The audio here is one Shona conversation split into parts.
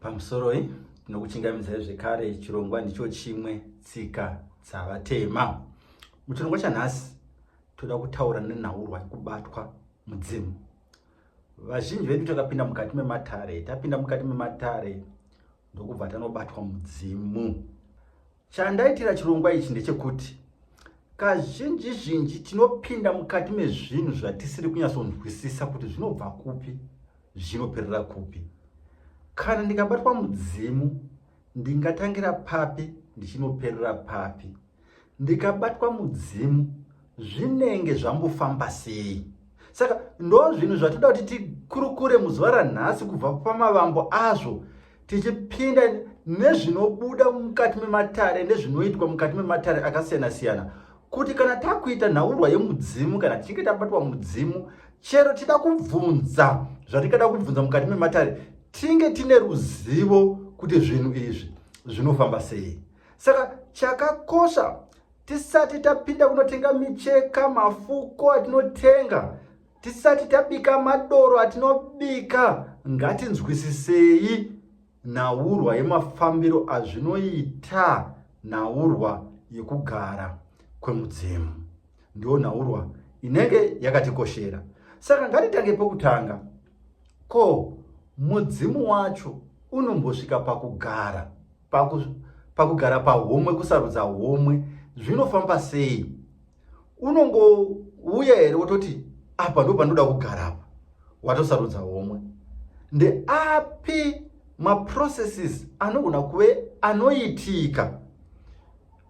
Pamusoroi, tinokuchingamidzai zvekare. Chirongwa ndicho chimwe, tsika dzavatema. Muchirongwa chanhasi toda kutaura nenhaurwa yekubatwa mudzimu. Vazhinji vedu takapinda mukati mematare, tapinda mukati mematare ndokubva tanobatwa mudzimu. Chandaitira chirongwa ichi ndechekuti kazhinji zhinji tinopinda mukati mezvinhu zvatisiri kunyatsonzwisisa kuti zvinobva kupi, zvinoperera kupi. Kana ndikabatwa mudzimu ndingatangira papi ndichinoperera papi? Ndikabatwa mudzimu zvinenge zvambofamba sei? Saka ndo zvinhu zvatoda kuti tikurukure muzuva ranhasi, kubva pamavambo azvo tichipinda nezvinobuda mukati mematare nezvinoitwa mukati mematare akasiyana siyana, kuti kana takuita nhaurwa yemudzimu, kana tichinge tabatwa mudzimu, chero tida kubvunza zvatingada kubvunza mukati mematare, tinge tine ruzivo kuti zvinhu izvi zvinofamba sei. Saka chakakosha, tisati tapinda kunotenga micheka, mafuko atinotenga, tisati tabika madoro atinobika, ngatinzwisisei nhaurwa yemafambiro azvinoita. Nhaurwa yekugara kwemudzimu ndiyo nhaurwa inenge yakatikoshera. Saka ngatitange pokutanga. Ko mudzimu wacho unombosvika pakugara pakugara pahomwe, kusarudza homwe zvinofamba sei? Unongouya here wototi apa ndo pandoda kugara apa, watosarudza homwe? Ndeapi maprocesses anogona kuve anoitika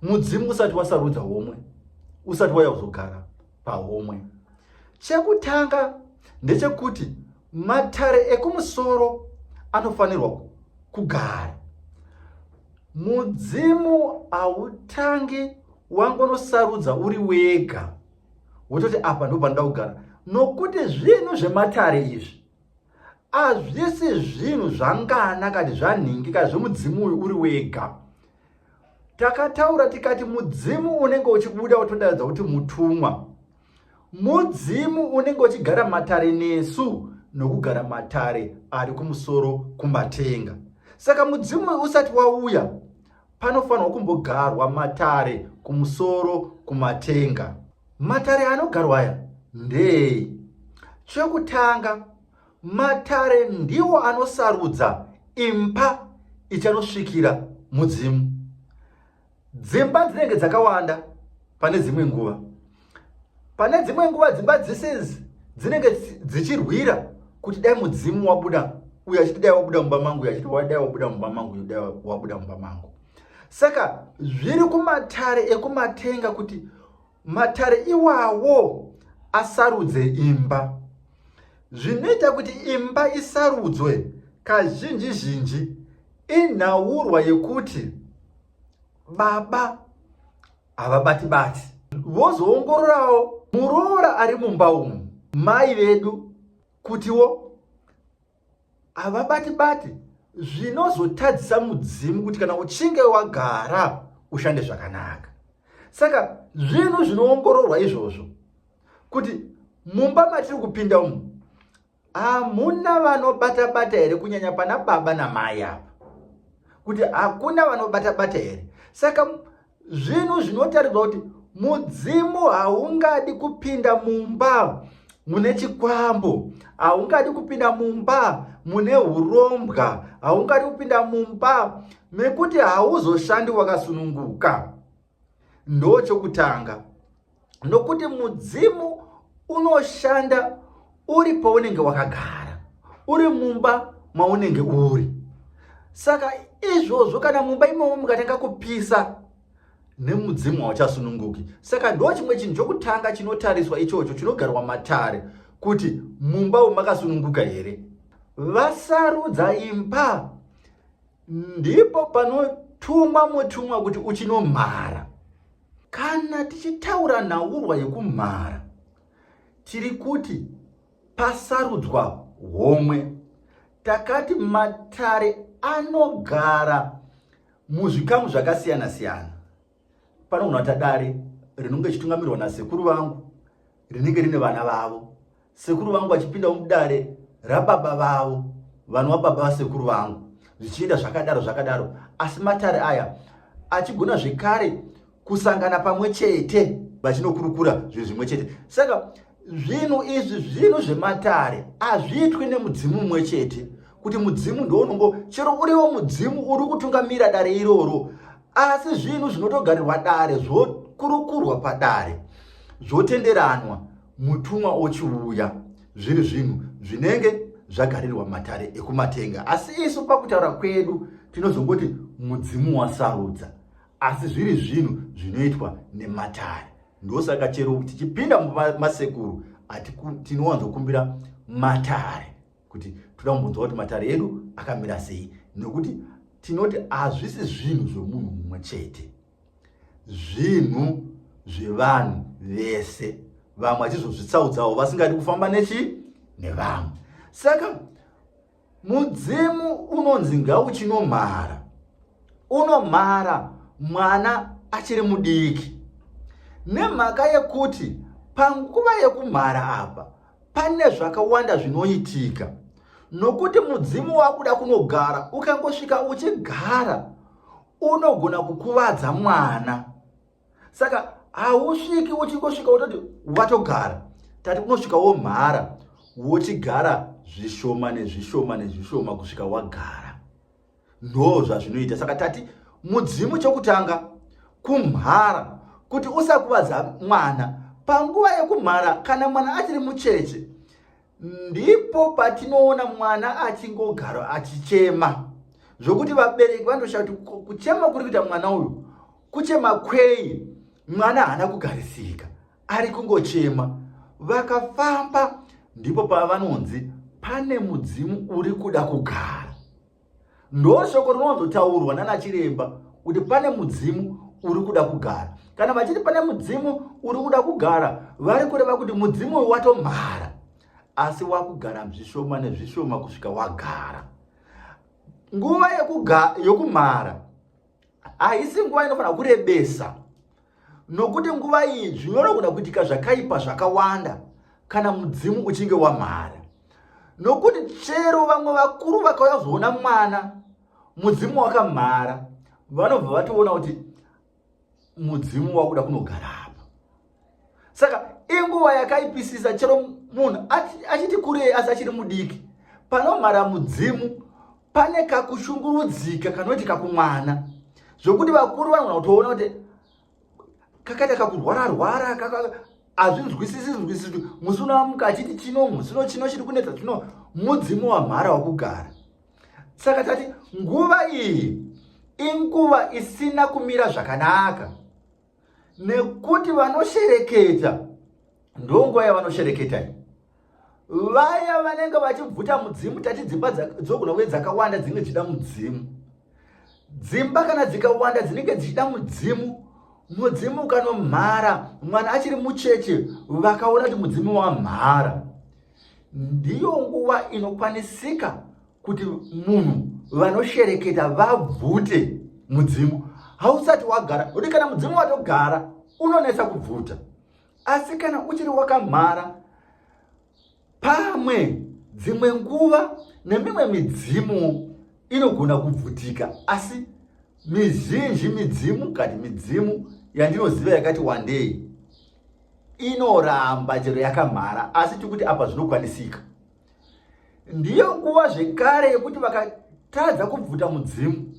mudzimu usati wasarudza homwe, usati wauya kuzogara pahomwe? Chekutanga ndechekuti matare ekumusoro anofanirwa kugara. Mudzimu hautangi wangonosarudza uri wega wototi apa ndo panoda kugara, nokuti zvinhu zvematare izvi hazvisi zvinhu zvangana kati zvanhingi kati zvemudzimu uyu uri wega. Takataura tikati mudzimu unenge uchibuda utodaidza kuti mutumwa. Mudzimu unenge uchigara matare nesu nokugara matare ari kumusoro kumatenga. Saka mudzimu usati wauya, panofanirwa kumbogarwa matare kumusoro kumatenga. Matare anogarwa aya ndei? Chekutanga, matare ndiwo anosarudza imba ichanosvikira mudzimu. Dzimba dzinenge dzakawanda pane dzimwe nguva. Pane dzimwe nguva dzimba dzese dzinenge dzichirwira kuti dai mudzimu wabuda, uyo achiti dai wabuda mumba mangu, uyo achiti dai wabuda mumba mangu, uyo dai wabuda mumba mangu. Saka zviri kumatare ekumatenga kuti matare iwawo asarudze imba. Zvinoita kuti imba isarudzwe kazhinji zhinji inhaurwa yekuti baba havabati bati, vozoongororawo muroora ari mumba umu, mai vedu, kutiwo havabati bati, zvinozotadzisa mudzimu kuti kana uchinge wagara ushande zvakanaka. Saka zvinhu zvinoongororwa izvozvo kuti mumba matiri kupinda umu hamuna vanobata bata here, kunyanya pana baba namai apa, kuti hakuna vanobata bata here. Saka zvinhu zvinotaridzwa kuti mudzimu haungadi kupinda mumba mune chikwambo, haungadi kupinda mumba mune urombwa, haungadi kupinda mumba mekuti hauzoshandi wakasununguka. Ndo chokutanga, nokuti mudzimu unoshanda uri paunenge wakagara, uri mumba maunenge uri. Saka izvozvo kana mumba imomo mukatanga kupisa, nemudzimu hauchasununguki. Saka ndo chimwe chinhu chokutanga chinotariswa ichocho, chinogarwa matare, kuti mumba umu makasununguka here. Vasarudza imba, ndipo panotumwa mutumwa kuti uchinomhara. Kana tichitaura nhaurwa yekumhara, tiri kuti pasarudzwa homwe. Takati matare anogara muzvikamu zvakasiyana siyana. Panogona kuita dare rinonge ichitungamirwa nasekuru vangu, rinenge rine vana vavo. Sekuru vangu vachipinda mudare rababa vavo, vanova baba vasekuru vangu. Zvichienda zvakadaro zvakadaro, asi matare aya achigona zvekare kusangana pamwe chete vachinokurukura zvinhu zvimwe chete. Saka zvinhu izvi zvinhu zvematare, hazviitwi nemudzimu mumwe chete, kuti mudzimu ndounongo chero uriwo mudzimu uri kutungamira dare iroro, asi zvinhu zvinotogarirwa dare, zvokurukurwa padare, zvotenderanwa, mutumwa ochiuya, zviri zvinhu zvinenge zvagarirwa matare ekumatenga. Asi isu pakutaura kwedu tinozongoti mudzimu wasarudza, asi zviri zvinhu zvinoitwa nematare. Ndosaka chero tichipinda mumasekuru tinowanzokumbira matare kuti toda kumbonzwa kuti matare edu akamira sei, nekuti tinoti hazvisi zvinhu zvomunhu mumwe chete, zvinhu zvevanhu vese, vamwe vachizozvitsaudzawo vasingadi kufamba nechi nevamwe. Saka mudzimu unonzi ngauchinomhara, unomhara mwana achiri mudiki, nemhaka yekuti panguva yekumhara apa pane zvakawanda zvinoitika, nokuti mudzimu wakuda kunogara, ukangosvika uchigara unogona kukuvadza mwana. Saka hausviki uchingosvika wototi watogara, tati unosvika womhara, wochigara zvishoma nezvishoma nezvishoma kusvika wagara. Ndo zvazvinoita. Saka tati mudzimu chokutanga kumhara kuti usakuvadza mwana. Panguva yekumhara, kana mwana achiri mucheche, ndipo patinoona mwana achingogara achichema, zvokuti vabereki vanotoshaya kuti kuchema kuri kuita mwana uyu kuchema kwei, mwana haana kugarisika, ari kungochema. Vakafamba, ndipo pavanonzi pane mudzimu uri kuda kugara. Ndo shoko rinowanzotaurwa nana chiremba kuti pane mudzimu uri kuda kugara. Kana vachiti pane mudzimu uri kuda kugara, vari kureva kuti mudzimu uyu watomhara, asi wakugara zvishoma nezvishoma kusvika wagara. Nguva yokumhara haisi nguva inofanira kurebesa, nokuti nguva iyi zvinogona kuitika zvakaipa zvakawanda kana mudzimu uchinge wamhara, nokuti chero vamwe vakuru vakauya kuzoona mwana mudzimu wakamhara, vanobva vatoona kuti mudzimu wakuda kunogara apa. Saka inguva yakaipisisa, chero munhu achiti kurei asi achiri mudiki, panomhara mudzimu pane kakushungurudzika kanoitika kumwana, zvokuti vakuru vanogona kutoona kuti kakaita kakurwara rwara, hazvinzwisisi nzwisisi, musi unoamuka achiti chino, musi uno chino chiri kunetsa, chino mudzimu wamhara wakugara. Saka tati nguva iyi inguva isina kumira zvakanaka, nekuti vanoshereketa ndonguva yavanoshereketa iyi. Vaya vanenge vachibvuta mudzimu, tati dzimba dzogona kuve dzakawanda dzinenge dzichida mudzimu. Dzimba kana dzikawanda dzinenge dzichida mudzimu, mudzimu ukanomhara mwana achiri mucheche, vakaona kuti mudzimu wamhara, ndiyo nguva inokwanisika kuti munhu vanoshereketa vabvute mudzimu hausati wagara. Kuti kana mudzimu watogara unonetsa kubvuta, asi kana uchiri wakamhara, pamwe dzimwe nguva nemimwe midzimu inogona kubvutika, asi mizhinji midzimu kati midzimu yandinoziva yakati wandei inoramba chero yakamhara, asi tikuti apa zvinokwanisika. Ndiyo nguva zvekare yekuti vakatadza kubvuta mudzimu,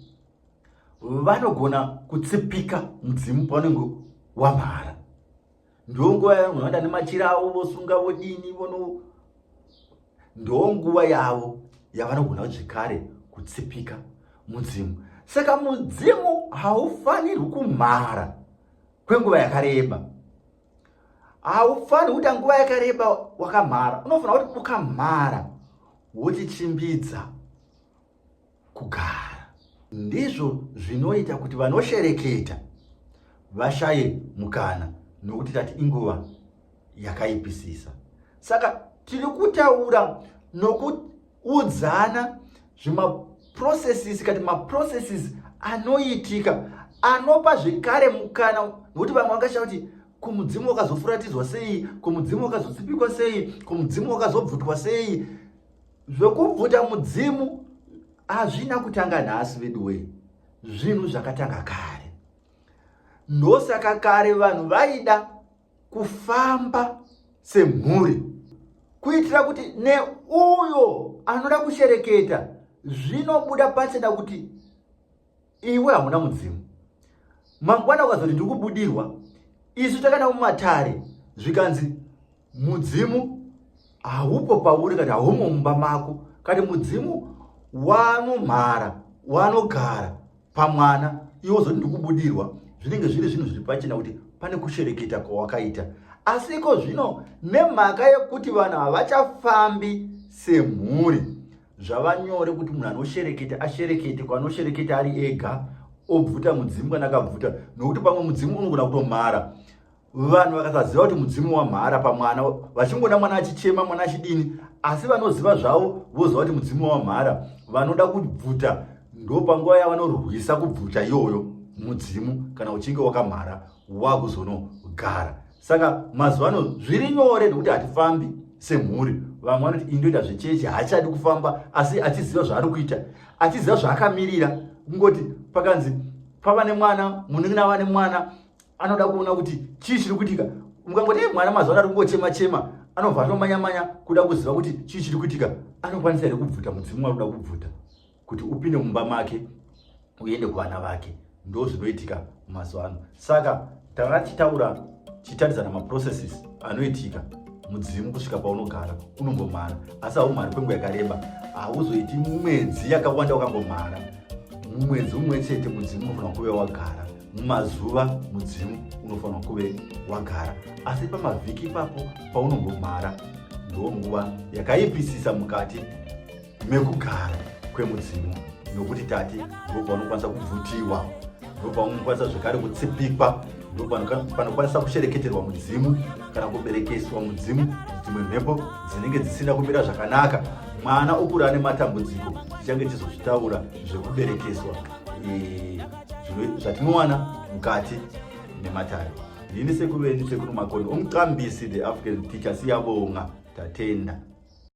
vanogona kutsipika mudzimu paunenge wamhara. Ndiyo nguva yavanoenda nemachira avo, vosunga, vodini, vono, ndo nguva yavo yavanogona zvekare kutsipika mudzimu. Saka mudzimu haufanirwi kumhara kwenguva yakareba, haufanirwi kuita nguva yakareba wakamhara. Unofanira kuti ukamhara wochichimbidza kugara. Ndizvo zvinoita kuti vanoshereketa vashaye mukana, nokuti tati inguva yakaipisisa. Saka tiri kutaura nokuudzana zvimaprocesses, kati maprocesses anoitika anopa zvekare mukana, nokuti vamwe vangashaya kuti kumudzimu wakazofuratidzwa sei, kumudzimu wakazotsipikwa sei, kumudzimu wakazobvutwa sei. Zvekubvuta mudzimu Hazvina kutanga nhasi veduwee, zvinhu zvakatanga kare. Ndosaka kare vanhu vaida kufamba semhuri kuitira kuti neuyo anoda kushereketa zvinobuda pachena kuti iwe hauna mudzimu. Mangwana ukazoti ndiri kubudirwa, isu takaenda mumatare zvikanzi mudzimu haupo pauri kati haumo mumba mako kati mudzimu wanomhara wanogara pamwana iwe wozoti ndikubudirwa zvinenge zviri zvinhu zviri pachena kuti pane kushereketa kwawakaita asi iko zvino nemhaka yekuti vanhu havachafambi semhuri zvava nyore kuti munhu anoshereketa asherekete kwanoshereketa ari ega obvuta mudzimu kana akabvuta nokuti pamwe mudzimu unogona kutomhara vanhu vakasaziva kuti mudzimu wamhara pamwana vachingoona mwana achichema mwana achidini asi vanoziva zvavo voziva kuti mudzimu wamhara vanoda kubvuta ndopanguva yavanorwisa kubvuta iyoyo mudzimu kana uchinge wakamhara wakuzonogara saka mazuva ano zviri nyore nekuti hatifambi semhuri vamwe vanoti indoita zvechechi haachadi kufamba asi achiziva zvaari kuita achiziva zvaakamirira kungoti pakanzi pava nemwana munin'ina ava nemwana anoda kuona kuti chii chiri kuitika mukangoti hey, mwana mazuva ano ari kungochema chema anobva atomanya manya kuda kuziva kuti chii chiri kuitika anokwanisa here kubvuta mudzimu wari kuda kubvuta kuti upinde mumba make uende kuvana vake ndo zvinoitika mazuva ano saka tanga tichitaura tichitaridzana maprocesses anoitika mudzimu kusvika paunogara unombomhara asi haumhari kwenguva yakareba hauzoiti mwedzi yakawanda wakangomhara mumwedzi umwe chete mudzimu unofanira kuve wagara mumazuva mudzimu unofanira kuve wagara asi pamavhiki ipapo paunombomhara ndo nguva yakaipisisa mukati mekugara kwemudzimu nokuti tati ndopaunokwanisa kubvutiwa ndopaunokwanisa zvekare kutsipikwa ndopanokwanisa kushereketerwa mudzimu kana kuberekeswa mudzimu dzimwe mhepo dzinenge dzisina kumira zvakanaka mwana okura ane matambudziko tichange tichizozvitaura zvekuberekeswa e, zvatinowana mukati mematare ndini sekuru venyu sekuru makoni umqambisi the African teacher siyabonga tatenda.